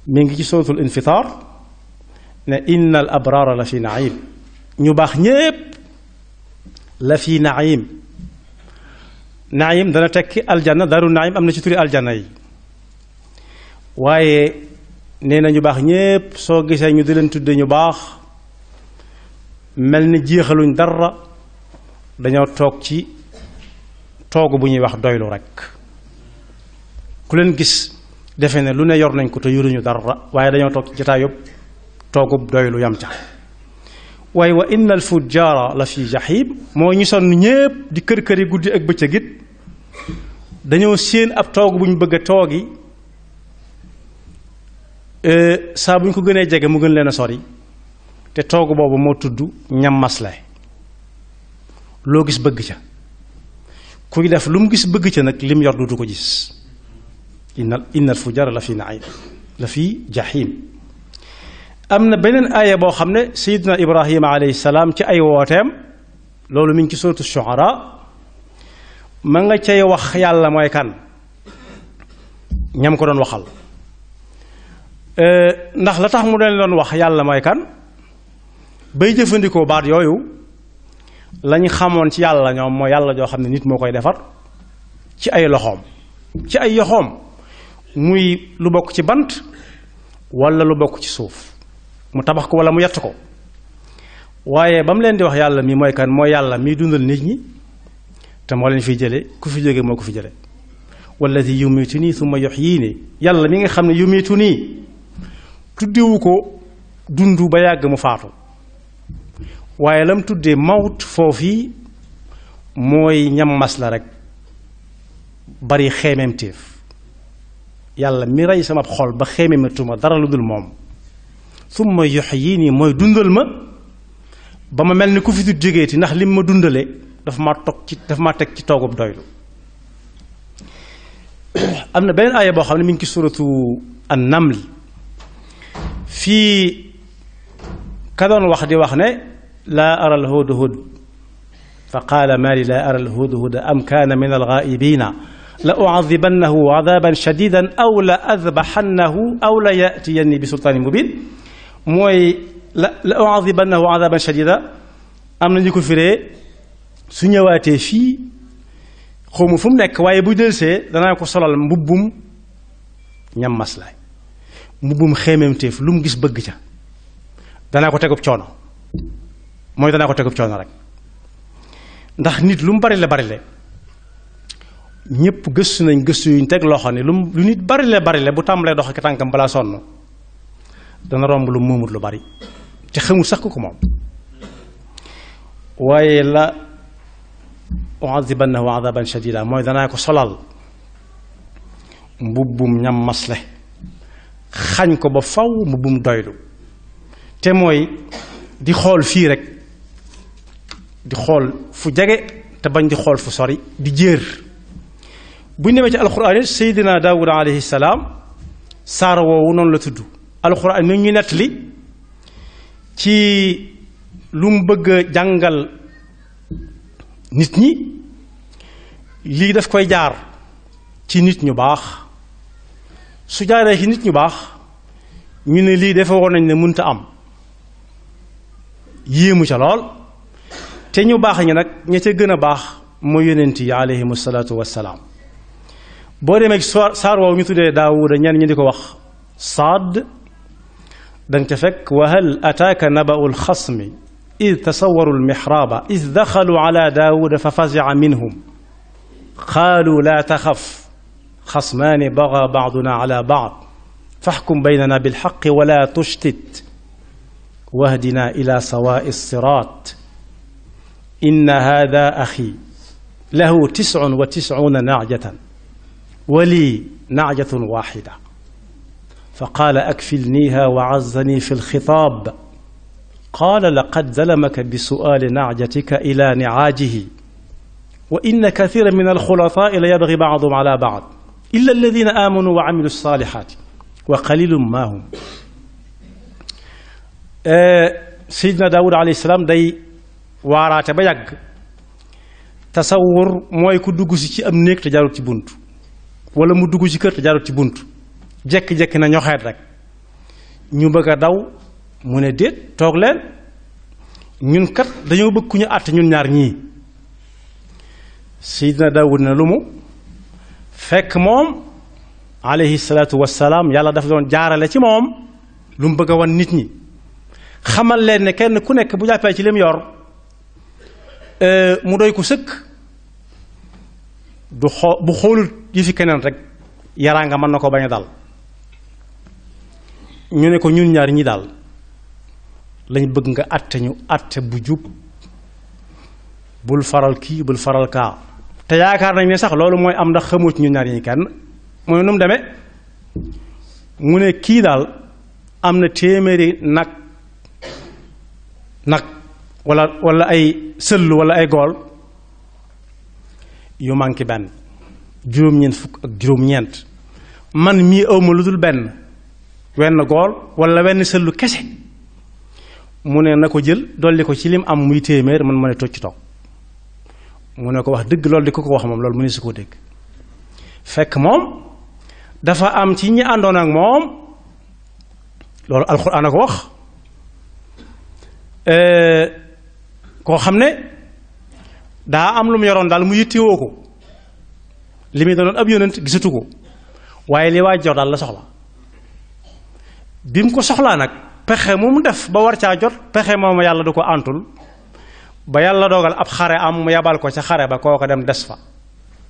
mi ngi ci suratul infitar ne innal abrara la fi naim ñu baax ñépp la fi naim naim dana tekki aljanna daru naim am na ci turi aljanna yi waaye nee na ñu baax ñépp soo gisee ñu di leen tudde ñu baax mel ni jeexaluñ dara dañoo toog ci toogu bu ñuy wax doylu rekk ku leen gis defe ne lu ne yor nañ ko te yoruñu dara waaye dañoo toog ci jotaayub toogub doylu yam ca waaye wa inna al fujjaara la fi jahim moo ñu sonn ñépp di kër-këri guddi ak bëccëg it dañoo séen ab toog bu ñu bëgg a toogi saa bu ñu ko gënee jege mu gën leen a sori te toog boobu moo tudd ñam masle loo gis bëgg ca kuy def lu mu gis bëgg ca nag lim yor du ko gis inna al fujjaara la fi naim la fi jahim am na beneen aaya boo xam ne sayiduna ibrahima alayhi salaam ci ay wooteem loolu mi ngi ci suratu shuara ma nga cay wax yàlla mooy kan ñam ko doon waxal ndax la tax mu doon wax yàlla mooy kan bay jëfandikoo baat yooyu lañ xamoon ci yàlla ñoom mooy yàlla joo xam ne nit moo koy defar ci ay loxoom ci ay yoxoom muy lu bokk ci bant wala lu bokk ci suuf mu tabax ko wala mu yett ko waaye ba mu leen di wax yàlla mi mooy kan mooy yàlla miy dundal nit ñi te moo leen fiy jële ku fi jóge moo ko fi jële walladi yumiitunii summa yuhyiinii yàlla mi nga xam ne yumiitunii tuddewu ko dund ba yàgg mu faatu waaye lam tuddee mawt foofii mooy ñam mas la rek bari xeemeemteef yàlla mi rey sama xol ba xeemeematuma dara lu dul moom summa yuhyiinii mooy dundal ma ba ma mel ni ku fi du jógeeti ndax lim ma dundale dafa ma teg ci toogub doylu am na beneen aaya boo xam ne mi ngi ci suratu an-naml fii ka doon wax di wax ne laa ara al-hudhud fa qaala maa li laa ara al-hudhud am kaana min al-ghaa'ibiina la u'adhibannahu 'adhaaban shadiidan aw la adbahannahu aw la ya'tiyanni bi sultaanin mubiin mooy la u'adhibannahu 'adhaaban shadiidan am na ñu ko firee su ñëwaatee fii xawma fu mu nekk waaye bu delsee danaa ko solal mbubbum ñam maslaay mbubbum xeemeemteef lu mu gis bëgg ca danaa ko tegub coono mooy danaa ko tegub coono rek ndax nit lu mu bari le ñépp gëstu nañ gëstu yuñ teg loxo ne lu nit bari le bu tàmbalee dox ak tànkam balaa sonn dana romb lu moomut lu bari te xamul sax ko moom waaye la u'adhibannahu 'adhaban shadida mooy danaa ko solal mbubbum ñam masle xañ ko ba faw mbubbum doylu te mooy di xool fii rek di xool fu jege te bañ di xool fu sori di jéer bu ñu demee ci alxuraan it seydina daawuda alayhi salaam saar woowu noonu la tudd alxuraan mi ngi nettali ci lu mu bëgg a jàngal nit ñi lii daf koy jaar ci nit ñu baax su jaaree ci nit ñu baax ñu ne lii dafa woon nañ ne mënta am yéemu ca lool te ñu baax ñi nag ña ca gën a baax mooy yonent yi alayhimu salaatu wassalaam boo demee saar woowu ñu tuddee daawuda ñenn ñi di ko wax saad danga ca fekk wa hal ataaka naba'ul xasmi id tasawaru almixraaba id daxalu ala daawuda fa fazica minhum qaalu laa taxaf xasmaani bagaa bacduna ala bacd faxkum baynana bilxaqi wala tushtit wahdina ila sawaa'i siraat inna haada axi lahu 99 nacjatan wa lii nacjatun waaxida fa qaala akfilniiha wa cazzanii fi lxitaab qaala laqad zalamaka bi su'aali nacjatika ila nicaajihi wa inna kathiiran min alxulataa la yabgi bacduhum ala bacd illa alladina aamanuu wa camilu saalixaati wa qalilun maa hum. Seydina Daawud alayhi salaam day waaraate ba yàgg tasawur mooy ku dugg si ci am néeg te jaarut ci bunt wala mu dugg ci kër te jaarut ci bunt jekki-jekki na ñoxeet rek ñu bëgg a daw mu ne déet toog leen ñun kat dañoo bëgg ku ñu àtte ñun ñaar ñii Seydina Daawud ne lu mu fekk moom alayhi salaatu wassalaam yàlla dafa doon jaarale ci moom lu mu bëgg a wan nit ñi xamal leen ne kenn ku nekk bu jàppee ci lim yor mu doy ko sëkk bu xoolul yi fi keneen rek yaraa nga mën na ko bañ a dal ñu ne ko ñun ñaar ñi daal lañ bëgg nga àtte ñu àtte bu jub bul faral kii bul faral kaa te yaakaar nañ ne sax loolu mooy am ndax xamoo ci ñun ñaar ñi kenn mooy nu mu demee mu ne kii daal am na téeméeri nag wala ay sëll wala ay gool yu manqué benn juróom-ñeent fukk ak juróom-ñeent man mii awma lu dul benn wenn gool wala wenn sëllu kese mu ne na ko jël dolli ko ci lim am muy téeméer man ma ne tocc toog mu ne ko wax dëgg loolu di ko wax moom loolu mu ne su ko dégg fekk moom dafa am ci ñi àndoon ak moom loolu alxuraan a ko wax koo xam ne daa am lu mu yoroon daal mu yittewoo ko li muy doonoon ab yonent gisatu ko waaye li waa jot daal la soxla bi mu ko soxlaa nag pexe mu def ba war caa jot pexe moom yàlla du ko antul ba yàlla dogal ab xare am mu yabal ko ca xare ba koo ko dem des fa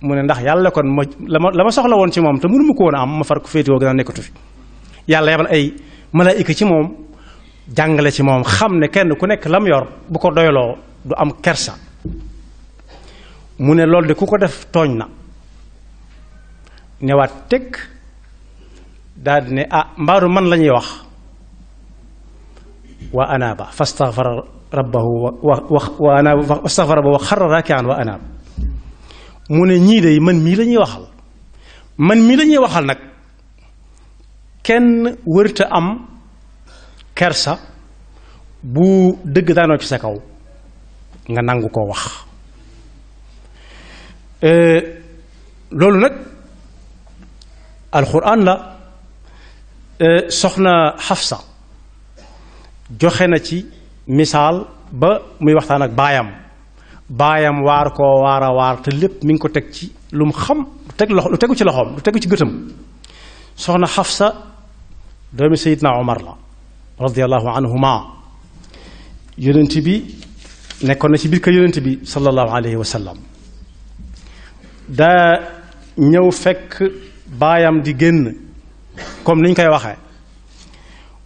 mu ne ndax yàlla kon la ma soxla woon ci moom te mënu ma ko woon a am ma far ko féetewoo gën a nekkatu fi yàlla yabal ay malaayika ci moom jàngale ci moom xam ne kenn ku nekk lam yor bu ko doyloo du am kersa mu ne loolu de ku ko def tooñ na newaat teg daal di ne mbaaru man la ñuy wax wa anaaba fastaghfara rabbahu wa anaaba fastaghfara rabbahu wa xarra raaki'an wa anaaba mu ne ñii de man mii la ñuy waxal man mii la ñuy waxal nag kenn wërta am kersa bu dëgg daanoo ci sa kaw nga nangu koo wax loolu nag alxuraan la soxna Xafsa joxe na ci misaal ba muy waxtaan ak baayam waar koo waar te lépp mi ngi ko teg ci lu mu xam lu tegu ci loxoom lu tegu ci gëtam soxna Xafsa doomi Seydina Omar la radiyallahu anhuma yonent bi nekkoon na ci biir kër yonent bi sallallahu alayhi wa sallam daa ñëw fekk baayam di génn comme niñ koy waxee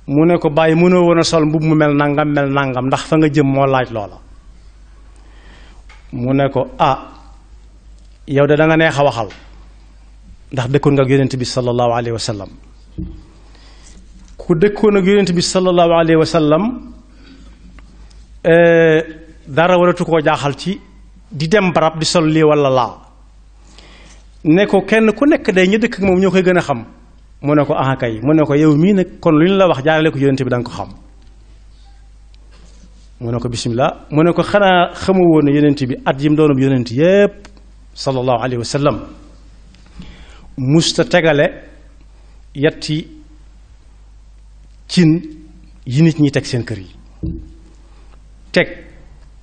mu ne ko bàyyi mënoo woon a sol mbubb mu mel nangam ndax fa nga jëm moo laaj loola mu ne ko yow de da nga neex a waxal ndax dëkkoon nga ak yonent bi sallallahu alayhi wa sallam ku dëkkoon ak yonent bi sallallahu alayhi wa sallam dara waratu koo jaaxal ci di dem barab di sol lii wala laa ne ko kenn ku nekk day ñu dëkk ak moom ñoo koy gën a xam mu ne ko kay mu ne ko yow mii nag kon lu ñu la wax jaarale ko yonent bi da nga ko xam mu ne ko bismillah mu ne ko xanaa xamu woon ne yonent bi at yi mu doonub yonent yépp sallallahu alayhi wa sallam musta tegale yetti cin yi nit ñi teg seen kër yi teg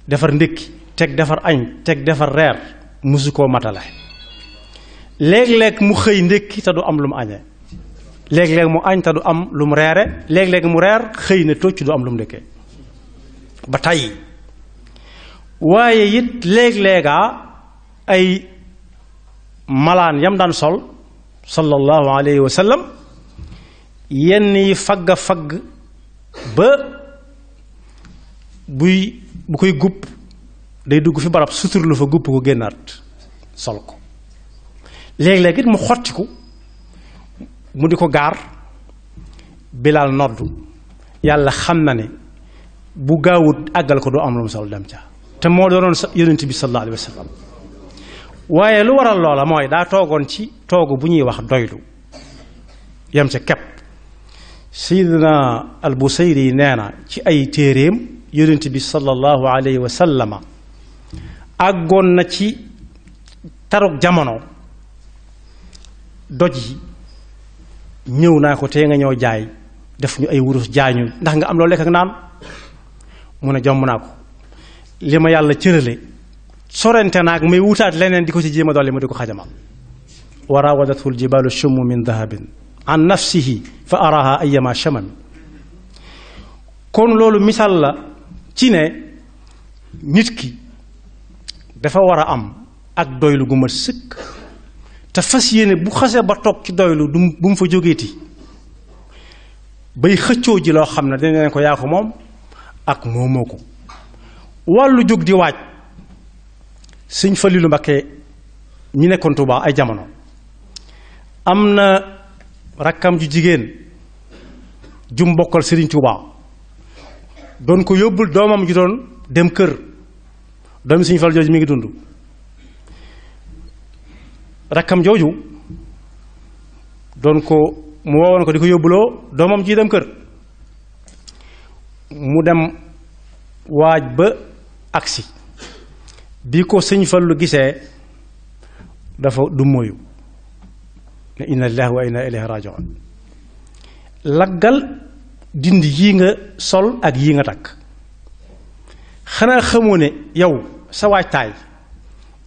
defar ndékki teg defar añ teg defar reer musu koo matale léeg-léeg mu xëy ndékki te du am lu mu añee léeg-léeg mu añ te du am lu mu reere léeg-léeg mu reer xëy ne tocc du am lu mu ndékkee ba tey waaye it léeg-léegaa ay malaan yam daan sol sallallahu alayhi wa sallam yenn yi fagg a fagg ba bu koy gupp day dugg fi barab suturlu fa gupp ko génnaat sol ko léeg-léeg it mu xottiku mu di ko gaar Bilaal noddu yàlla xam na ne bu gaawut àggal ko doo am lu mu sol dem ca te moo doonoon yonent bi sallallahu alayhi wa sallam waaye lu waral loola mooy daa toogoon ci toogu bu ñuy wax doylu yem ca kepp Seydina al-Busayri nee na ci ay téeréem yonent bi sallallahu alayhi wa sallama àggoon na ci taruk jamono doj yi ñëw naa ko tee nga ñëw jaay def ñu ay wurus jaañu ndax nga am loo lekk ak naan mu ne jomm naa ko li ma yàlla cërale sorente naag may wutaat leneen di ko ci jéem a dolli ma di ko xajamal wa raawadathu ljibaalu shummu min dahabin an nafsihi fa araha ayama shaman kon loolu misaal la ci ne nit ki dafa war a am ak doylu gu mat sëkk te fas yéene bu xasee ba toog ci doylu bu mu fa jógeeti bay xëccoo ji loo xam ne dañ leen ko yaa ko moom ak moomoo ko wàllu jóg di waaj sëñ Falilu Mbakke ñi nekkoon Tuubaa ay jamono am na rakkam ju jigéen jum bokkal Sëriñ Tuubaa doon ko yóbbul doomam ju doon dem kër doomi sëñ Fallu jooju mi ngi dund rakkam jooju doon ko mu woowoon ko di ko yóbbuloo doomam ji dem kër mu dem waaj ba agsi bi ko sëñ Fallu gisee dafa du moyu ne inna lillahi wa inna ilayhi raji'un laggal dindi yii nga sol ak yii nga takk xanaa xamoo ne yow sa waajtaay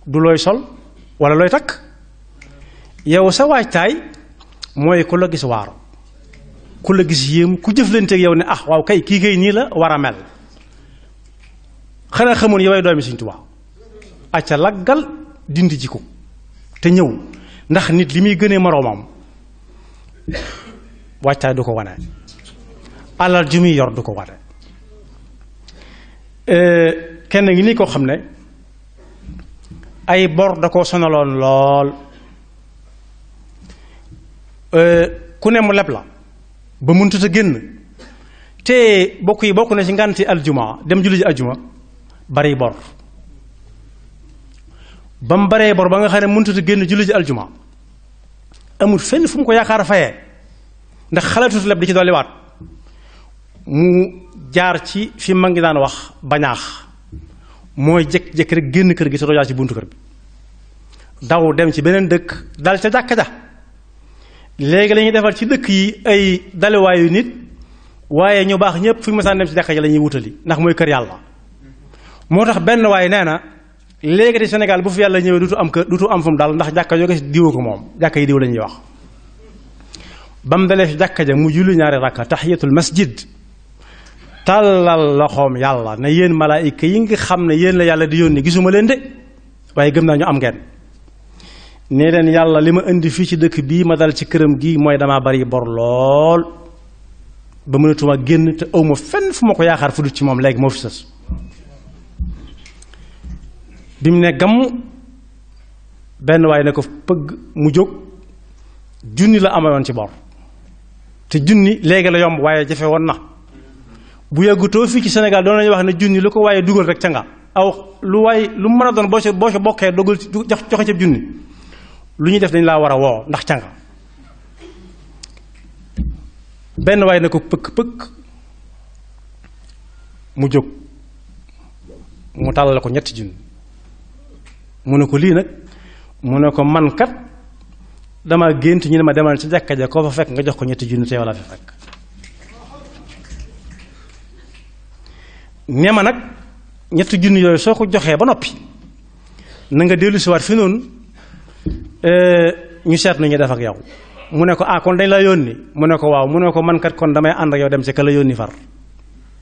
du looy sol wala looy takk yow sa waajtaay mooy ku la gis waaru ku la gis yéem ku jëflanteeg yow ne ah waaw kay kii kay nii la war a mel xanaa xamoo ne yoway doomi Sëñ Tuubaa acca laggal dindi ji ko te ñëw ndax nit li muy gënee moroomam waajtaay du ko wane alal ju muy yor du ko wane kenn ngi nii koo xam ne ay bor da koo sonaloon lool ku ne mu leb la ba mënut a génn te bokk yi bokk na ci nganti aljuma dem julli ji aljuma bari bor ba mu baree bor ba nga xam ne mënut a génn julli ji aljuma amul fenn fu mu ko yaakaar a fayee ndax xalaatut leb di ci dolliwaat mu jaar ci fi ma ngi daan wax bañaax mooy jékki-jékki rek génn kër gi te doo jaar ci buntu kër bi daw dem ci beneen dëkk dal ca jàkka ja léegi la ñuy defal ci dëkk yi ay daliwaayu nit waaye ñu baax ñëpp fu ñu mësaan dem ci jàkka ja la ñuy wutali ndax mooy kër yàlla moo tax benn waaye nee na léegi de Sénégal bu fi yàlla ñëwee dutu am kër dutu am fu mu dal ndax jàkka jóge diwa ko moom jàkka yi diw la ñuy wax ba mu dalee fi jàkka ja mu julli ñaari rakka tahiyatul masjid tàllal loxoom yàlla ne yéen malaayika yi nga xam ne yéen la yàlla di yónni gisuma leen de waaye gëm naa ñu am ngeen nee leen yàlla li ma indi fii ci dëkk bii ma dal ci këram gi mooy damaa bari bor lool ba mënatuma génn te awma fenn fu ma ko yaakaar fu dut ci moom léegi moo fi sës bi mu ne gamm benn waaye ne ko pëgg mu jóg junni la amoon ci bor te junni léegi la yomb waaye jafe woon na bu yàggutoo fii ci Sénégal doon nañu wax ne junni lu ko waaye dugal rek ca nga aw lu waaye lu mën a doon boo ca bokkee dogal joxe ca junni lu ñuy def dañ laa war a woo ndax ca nga benn waaye ne ko pëkk mu jóg mu tàllal ko ñetti junni mu ne ko lii nag mu ne ko man kat dama gént ñu ne ma demal ci jàkka ja koo fa fekk nga jox ko ñetti junni te yow la fi fekk nee ma nag ñetti junni yooyu soo ko joxee ba noppi na nga dellu si waat fi noonu ñu seet nañu def ak yow mu ne ko ah kon dañ la yónni mu ne ko waaw mu ne ko man kat kon damay ànd ak yow dem ci ka la yónni far